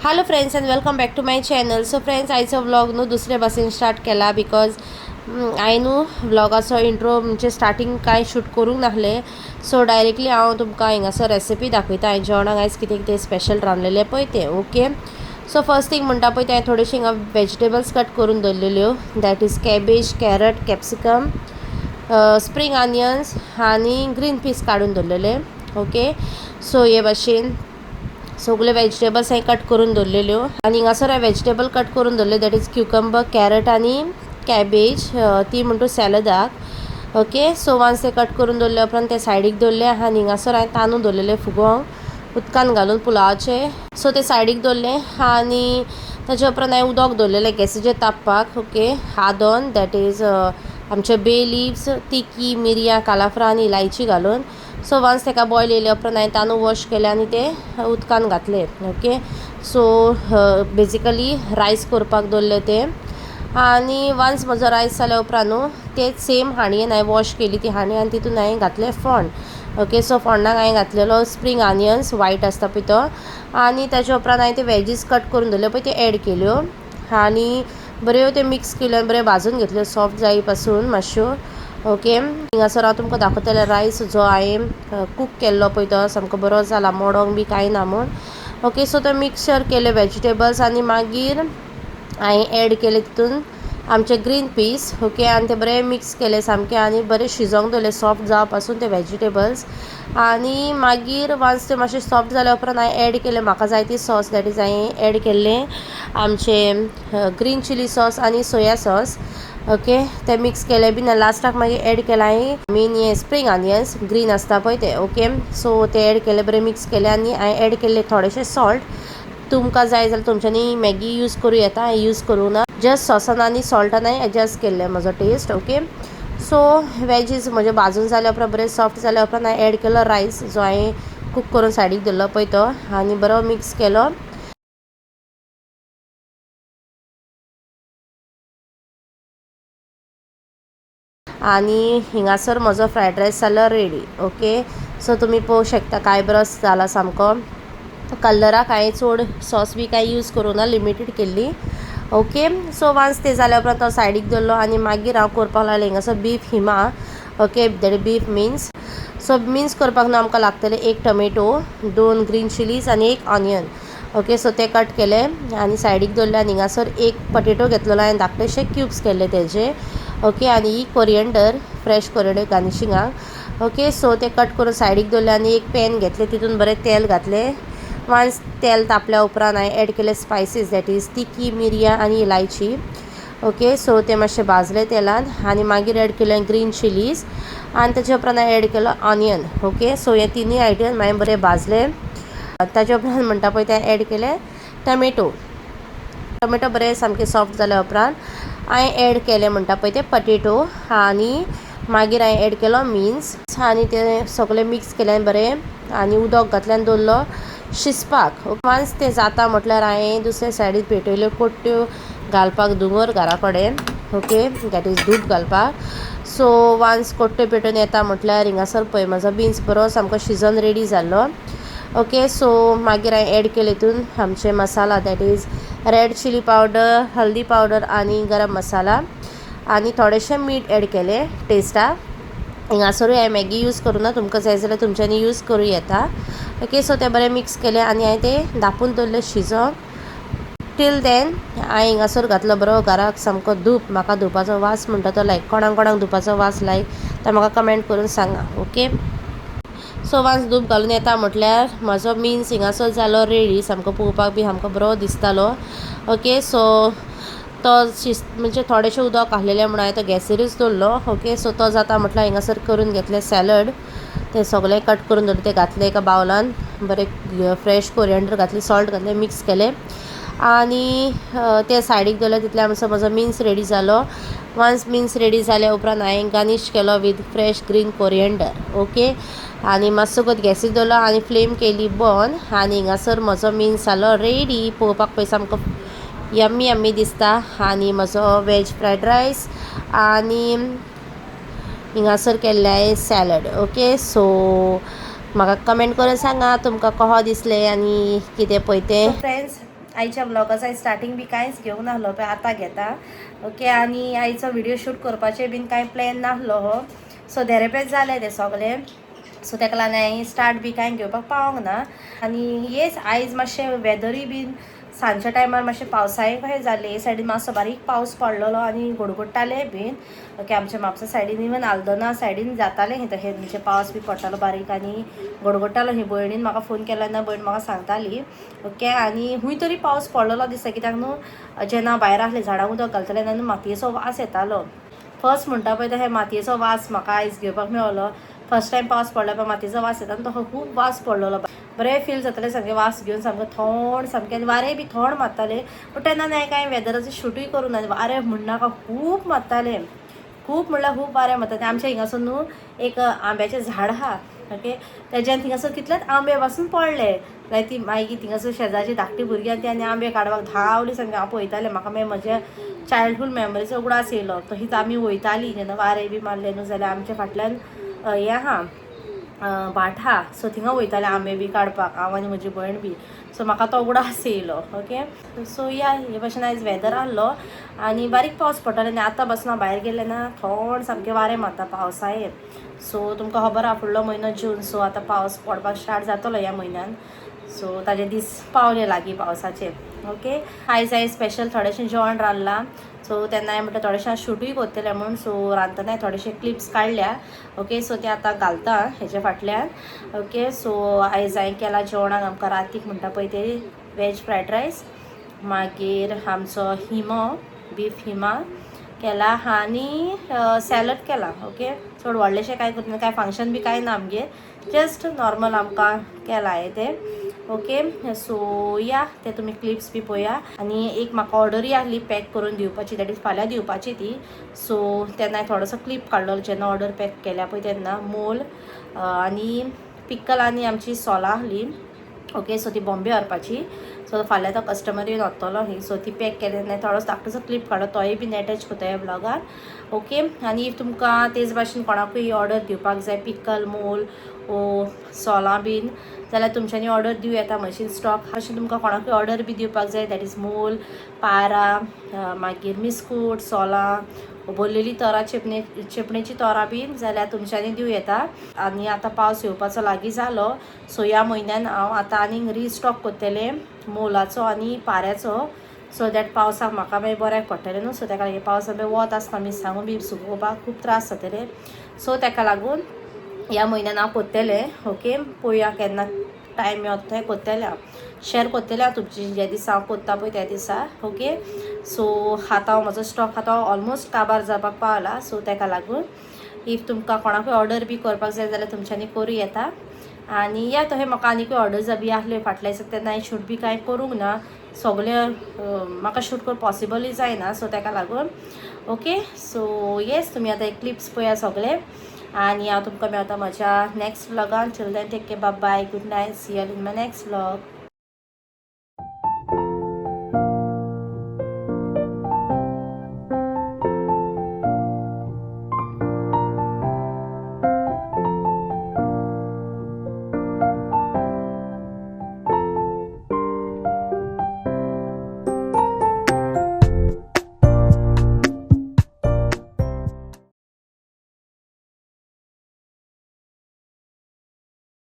Hello friends and welcome back to my channel. So friends, आयचो vlog न्हू दुसरे भाशेन स्टार्ट केला because हांवें न्हू व्लॉगाचो इंट्रो म्हणजे स्टार्टींग कांय शूट करूंक नासलें. सो डायरेक्टली हांव तुमकां हिंगासर रेसिपी दाखयता, हांवें जेवणाक आयज कितें कितें स्पेशल रांदलेलें पळय तें. ओके, सो फर्स्ट थींग म्हणटा पळय तें, हांवें थोडेशें हिंगा वेजिटेबल्स कट करून दवरलेल्यो, that is cabbage, carrot, capsicum, spring onions आनी ग्रीन पीस काडून दवरलेले. ओके, सो हे भाशेन सगल्यो वेजिटेबल्स हांवें कट करून दवरलेल्यो आनी हिंगासर हांवें वेजिटेबल कट करून दवरल्यो, that is cucumber, carrot आनी कॅबेज, ती म्हणटू सॅलदाक. ओके, सो वन्स ते कट करून दवरले उपरांत ते सायडीक दवरले आनी हिंगासर हांवें तांदूळ दवरलेले फुगोंक उदकान घालून पुलावाचे. सो ते सायडीक दवरले आनी ताजे उपरांत हांवें उदक दवरलेलें गॅसीचेर तापपाक. ओके, आदोन that is आमचे बे लिव्स, तिकी, मिरयां, कालाफ्रां आनी इलायची घालून. सो वन्स तेका बॉयल येयले उपरांत हांवें तांदूळ वॉश केले आनी ते उदकान घातले. ओके, सो बेजिकली रायस करपाक दवरले ते आनी वन्स म्हजो रायस जाल्या उपरांत न्हू तेच सेम हांडयेन हांवें वॉश केली ती हांडी आनी तितून हांवें घातले फोंड. ओके, सो फोंडाक हांवें घातलेलो स्प्रींग आनियन्स, वायट आसता पळय तो, आनी ताच्या उपरांत हांवें ते वेजीस कट करून दवरले पळय ते एड केल्यो आनी बऱ्यो त्यो मिक्स केल्यो आनी बऱ्यो भाजून घेतल्यो सॉफ्ट जाय पासून मातश्यो. ओके, हिंगासर हांव तुमकां दाखयतलें रायस जो हांवें कूक केल्लो पळय तो सामको बरो जाला, मोडोंक बी कांय ना म्हूण. ओके, सो तो मिक्सचर केले वेजिटेबल्स आनी मागीर हांवें एड केले तितून आमचे ग्रीन पीस. ओके, आनी ते बरे मिक्स केले सामके आनी बरे शिजोवंक दवरले सॉफ्ट जावपा पासून ते वेजिटेबल्स. आनी मागीर वन्स ते मातशे सॉफ्ट जाल्या उपरांत हांवें एड केले म्हाका जाय ती सॉस, that is हांवें एड केल्ले आमचे ग्रीन चिली सॉस आनी सोया सॉस. ओके, ते मिक्स केले बीन लास्टाक मागीर एड केला हांवें मेन हे स्प्रींग आनियन्स ग्रीन आसता पळय ते. ओके, सो ते एड केले, बरे मिक्स केले आनी हांवें एड केल्ले थोडेशे सॉल्ट. तुमकां जाय जाल्यार तुमच्यांनी मॅगी यूज करूं येता, हांवें यूज करूं ना, जस्ट सॉसान आनी सॉल्टान हांवें एडजस्ट केल्ले म्हजो टेस्ट. ओके, सो वेजीस म्हजे भाजून जाल्या उपरांत बरे सॉफ्ट जाल्या उपरांत हांवें एड केलो रायस जो हांवें कूक करून सायडीक दवरलो पळय तो आनी बरो मिक्स केलो. आनी हिंगासर म्हजो फ्रायड रायस जालो रेडी. ओके, सो तुमी पळोवंक शकता काय बरो जाला सामको. कलराक हांवें चड सॉस बी कांय यूज करूं ना, लिमिटेड केल्ली. ओके, सो वन्स ते जाल्या उपरांत तो सायडीक दवरलो आनी मागीर हांव करपाक लागलें हिंगासर beef keema. Okay, that is beef mince. So mince करपाक न्हू आमकां लागतलें एक टमेटो, 2 ग्रीन चिलीज आनी एक ऑनियन. ओके, सो ते कट केले आनी सायडीक दवरले आनी हिंगासर एक पटेटो घेतलेलो हांवें, धाकटेशे क्यूब्स केल्ले तेजे. ओके, आनी ही कोरियंडर, फ्रेश कोरियंडर गार्निशिंगाक. ओके, सो ते कट करून सायडीक दवरले आनी एक पॅन घेतलें, तितून बरें तेल घातलें. वन्स तेल तापल्या उपरांत हांवें एड केले स्पायसीस, that is तिकी, मिरयां आनी इलायची. ओके, सो ते मातशे भाजले तेलान आनी मागीर एड केले ग्रीन चिलीज आनी ताच्या उपरांत हांवें एड केलो ऑनियन. ओके, सो हे तिनूय आयटम हांवें बरे भाजले. ताच्या उपरांत म्हणटा पळय ते एड केले टमेटो. टमेटो बरे सामके सॉफ्ट जाल्या उपरांत हांवें एड केले म्हणटा पळय ते पटेटो आनी मागीर हांवें एड केलो मिन्स आनी ते सगळे मिक्स केले बरें आनी उदक घातलें आनी दवरलो शिजपाक. वन्स तें जाता म्हटल्यार हांवें दुसरे सायडीन पेटयल्यो कोट्ट्यो घालपाक दोंगर घरा कडेन. ओके, that is धूप घालपाक. सो वन्स कोट्ट्यो पेटोवन येता म्हटल्यार हिंगासर पळय म्हजो बिन्स बरो सामको शिजोन रेडी जाल्लो. ओके, सो मागीर हांवें एड केले हितून आमचे masala, that is red chilli powder, हल्दी पावडर आनी गरम मसाला आनी थोडेशें मीठ एड केलें टेस्टाक. हिंगासरूय हांवें मॅगी यूज करूं ना, तुमकां जाय जाल्यार तुमच्यांनी यूज करूं येता. ओके, सो तें बरें मिक्स केलें आनी हांवें तें धांपून दवरलें शिजोंक. टील देन हांवें हिंगासर घातलो बरो घराक सामको धूप. म्हाका धुपाचो वास म्हणटा तो लायक, कोणाक कोणाक धुपाचो वास लायक तो म्हाका कमेंट करून सांगा. ओके, सो वन्स धूप घालून येता म्हटल्यार म्हजो मिन्स हिंगासर जालो रेडी, सामको पळोवपाक बी सामको बरो दिसतालो. ओके, सो तो शिज म्हणजे थोडेशें उदक आहलेलें म्हणून हांवें तो गॅसीरूच दवरलो. ओके, सो तो जाता म्हटल्यार हिंगासर करून घेतलें सॅलड, तें सगळें कट करून दवरलें, तें घातलें एका बावलान, बरें फ्रेश कोरियंडर घातलें, सॉल्ट घातलें, मिक्स केलें आनी ते सायडीक दवरलें. तितल्या म्हणसर म्हजो मिन्स रेडी जालो. वन्स मिन्स रेडी जाल्या उपरांत हांवें गार्नीश केलो with fresh green coriander. Okay, आनी मातसो गॅसीर दवरलो आनी फ्लेम केली बंद आनी हिंगासर म्हजो मिन्स जालो रेडी. पळोवपाक पळय सामको यम्मी यम्मी दिसता. आनी म्हजो वेज फ्रायड रायस आनी हिंगासर केल्लें हांवें सॅलड. ओके, सो म्हाका कमेंट करून सांगा तुमकां कहो दिसलें आनी कितें पळय तें. फ्रेंड्स, आयच्या व्लॉगाचो हांवें स्टार्टींग बी कांयच घेवंक नासलो पळय, आतां घेता. ओके, आनी आयचो व्हिडियो शूट करपाचें बीन कांय प्लॅन नासलो हो. सो धेरेपेच जालें तें सगळें. सो ताका लागून हांवें स्टार्ट बी कांय घेवपाक पावोंक ना. आनी येस, आयज मातशें वेदरूय बीन सांजच्या टायमार मातशें पावसाय कशें जालें. हे सायडीन मातसो बारीक पावस पडलेलो आनी गडगडटाले बीन. ओके, आमच्या म्हापसा सायडीन इवन आल्दोना सायडीन जातालें हें तशें, म्हणजे पावस बी पडटालो बारीक आनी गडगडटालो. ही भयणीन म्हाका फोन केलो तेन्ना भयण म्हाका सांगताली. ओके, आनी खूंय तरी पावस पडलेलो दिसता, कित्याक न्हू जेन्ना भायर आसलें झाडां उदक घालतलें तेन्ना मातयेचो वास येतालो. फर्स्ट म्हणटा पळय तशें मातयेचो वास म्हाका आयज घेवपाक मेवलो. फर्स्ट टायम पावस पडलो पळय मातयेचो वास येता आनी तो खूब वास पडलेलो. बरें फील जातालें सामकें वास घेवन, सामकें थंड सामकें, आनी वारें बी थंड मारतालें. पूण तेन्ना न्हय कांय वेदराचें शुटूय करूं ना. वारें म्हणनाका खूब मारतालें, खूब म्हणल्यार खूब वारें मारतालें. आमच्या हिंगासर न्हू एक आंब्याचें झाड आहा. ओके, तेज्यान थिंगासर कितलेच आंबे पासून पडले. लायक ती मागीर थिंगासर शेजारची धाकटी भुरगीं आनी ती आनी आंबे काडपाक धांवली सामकें. हांव पळयतालें, म्हाका मागीर म्हज्या चायल्डहूड मेमरीचो उगडास येयलो. तशीच आमी वयतालीं जेन्ना वारें बी मारलें न्हू जाल्यार आमच्या फाटल्यान हें आहा, भाट आहा. सो थिंगा वयतालें आंबे बी काडपाक हांव आनी म्हजी भयण बी. सो म्हाका तो उगडास येयलो. ओके, सो या हे भाशेन आयज वेदर आहलो आनी बारीक पावस पडटालो. आनी आतां बसून हांव भायर गेलें ना, थंड सामकें वारें मारता पावसाये. सो तुमकां खबर आहा फुडलो म्हयनो जून. सो आतां पावस पडपाक स्टार्ट जातलो ह्या म्हयन्यान. सो ताजे दीस पावले लागीं पावसाचे. ओके, आयज हांवें स्पेशल थोडेशें जेवण रांदलां. सो तेन्ना हांवें म्हटलें थोडेशें हांव शूटूय करतलें म्हूण. सो रांदतना थोडेशे क्लिप्स काडल्या. ओके, सो ते आतां घालता हेच्या फाटल्यान. ओके, सो आयज हांवें केलां जेवणाक आमकां रातीक म्हणटा पळय ते वेज फ्रायड रायस, मागीर आमचो हिमो, बीफ हिमा केला आनी सॅलड केला. ओके, चड व्हडलेशें कांय करूं ना, कांय फंक्शन बी कांय ना आमगेर, जस्ट नॉर्मल आमकां केलां हांवें तें. ओके, सो या ते तुमी क्लिप्स बी पळया. आनी एक म्हाका ऑर्डरूय आहली पॅक करून दिवपाची, that is फाल्यां दिवपाची ती. सो तेन्ना थोडोसो क्लिप काडलो जेन्ना ऑर्डर पॅक केल्या पळय तेन्ना. मोल आनी पिक्कल आनी आमची सोलां आहली. ओके, सो ती बॉम्बे व्हरपाची. सो फाल्यां तो कस्टमर येवन व्हरतलो ही. सो ती पॅक केले तेन्ना थोडोसो धाकटोसो क्लिप काडलो, तोय बीन एटॅच करता ह्या ब्लॉगार. ओके, आनी if तुमकां तेच भाशेन कोणाकूय ऑर्डर दिवपाक जाय पिक्कल, मोल ओ सोलां बीन जाल्यार तुमच्यांनी ऑर्डर दिवं येता म्हशीन स्टॉक. अशें तुमकां कोणाकूय ऑर्डर बी दिवपाक जाय, that is मोल, पारा, मागीर मिस्कूट, सोलां, भरलेली तोरां, चेपणेची तोरां बीन जाल्यार तुमच्यांनी दिवं येता. आनी आतां पावस येवपाचो लागीं जालो. सो ह्या म्हयन्यान हांव आतां आनीक रिस्टॉक करतलें मोलाचो आनी पाऱ्याचो, सो that पावसाक म्हाका मागीर बऱ्याक पडटलें न्हू. सो ताका लागून पावसाक मागीर वत आसता, मिरसांगो बी सुकोवपाक खूब त्रास जातले. सो ताका लागून ह्या म्हयन्यान हांव करतलें. ओके, पळोवया केन्ना टायम मेळता तें करतलें हांव, शेअर करतलें हांव तुमची जे दिसा हांव करता पळय त्या दिसा. ओके, सो आतां हांव म्हजो स्टॉक आतां ऑलमोस्ट काबार जावपाक पावला. सो ताका लागून if तुमकां कोणाकूय ऑर्डर बी करपाक जाय जाल्यार तुमच्यांनी करूं येता. आनी या तशें म्हाका आनीकूय ऑर्डर्स बी आहल्यो फाटल्या दिसा, तेन्ना हांवें शूट बी कांय करूंक ना, सगळें म्हाका शूट करपाक पॉसिबलूय जायना. सो ताका लागून ओके, सो येस, तुमी आतां एक क्लिप्स पळया सगळे आनी हांव तुमकां मेळटा म्हज्या next व्लॉगान. Till then take care, bye, good night, see you in my next vlog.